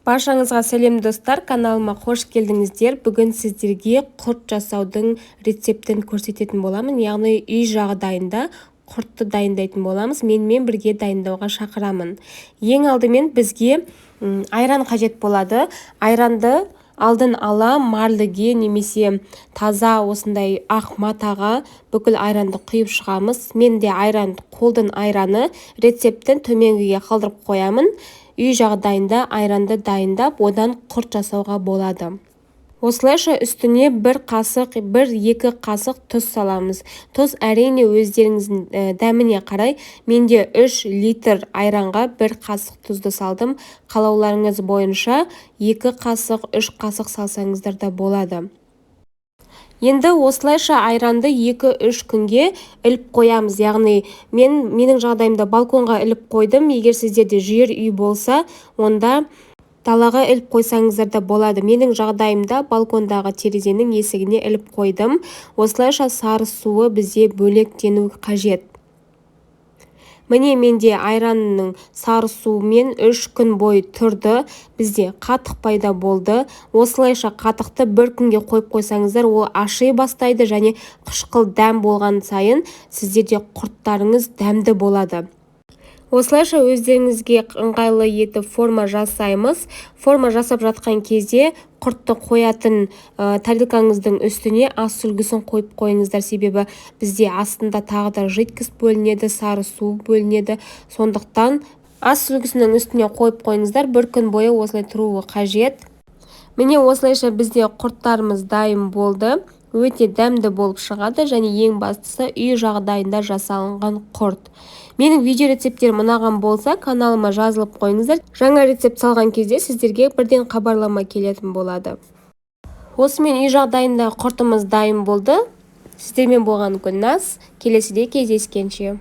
Баршаңызға сәлем, достар! Каналыма қош келдіңіздер! Бүгін сіздерге құрт жасаудың рецептін көрсететін боламын, яғни үй жағдайында құртты дайындайтын боламыз. Менімен бірге дайындауға шақырамын. Ең алдымен бізге айран қажет болады. Айранды алдын ала марліге немесе таза осындай ақ матаға бүкіл айранды құйып шығамыз. Менде айран қолдың айраны, рецептін төменгіге қалдырып қоямын. Үй жағдайында айранды дайындап, одан құрт жасауға болады. Осылайша үстіне бір қасық, бір-екі қасық тұз саламыз. Тұз, әрине, өздеріңіздің дәміне қарай. Менде 3 литр айранға бір қасық тұзды салдым. Қалауларыңыз бойынша 2 қасық, 3 қасық салсаңыздар да болады. Енді осылайша айранды 2-3 күнге іліп қоямыз. Яғни менің жағдайымда балконға іліп қойдым. Егер сіздерде жер үй болса, онда далаға іліп қойсаңыздар да болады. Менің жағдайымда балкондағы терезенің есігіне іліп қойдым. Осылайша сары суы бізде бөлектену қажет. Міне, менде айранның сары суымен 3 күн бойы тұрды. Бізде қатық пайда болды. Осылайша қатықты бір күнге қойып қойсаңыздар, ол аши бастайды және қышқыл дәм болған сайын сіздерде құрттарыңыз дәмді болады. Осылайша өздеріңізге ыңғайлы етіп форма жасаймыз. Форма жасап жатқан кезде құртты қоятын тарелкаңыздың үстіне ас сүлгісін қойып қойыңыздар. Себебі бізде астында тағы да жидкость бөлінеді, сары су бөлінеді. Сондықтан ас сүлгісінің үстіне қойып қойыңыздар. Бір күн бойы осылай тұруы қажет. Міне, осылайша бізде құрттарымыз дайын болды. Өте дәмді болып шығады және ең бастысы үй жағдайында жасалынған құрт. Менің видео рецепттерім ұнаған болса, каналыма жазылып қойыңыздар. Жаңа рецепт салған кезде сіздерге бірден хабарлама келетін болады. Осымен үй жағдайында құртымыз дайын болды. Сіздермен болған Гүлназ. Келесіде кездескенше.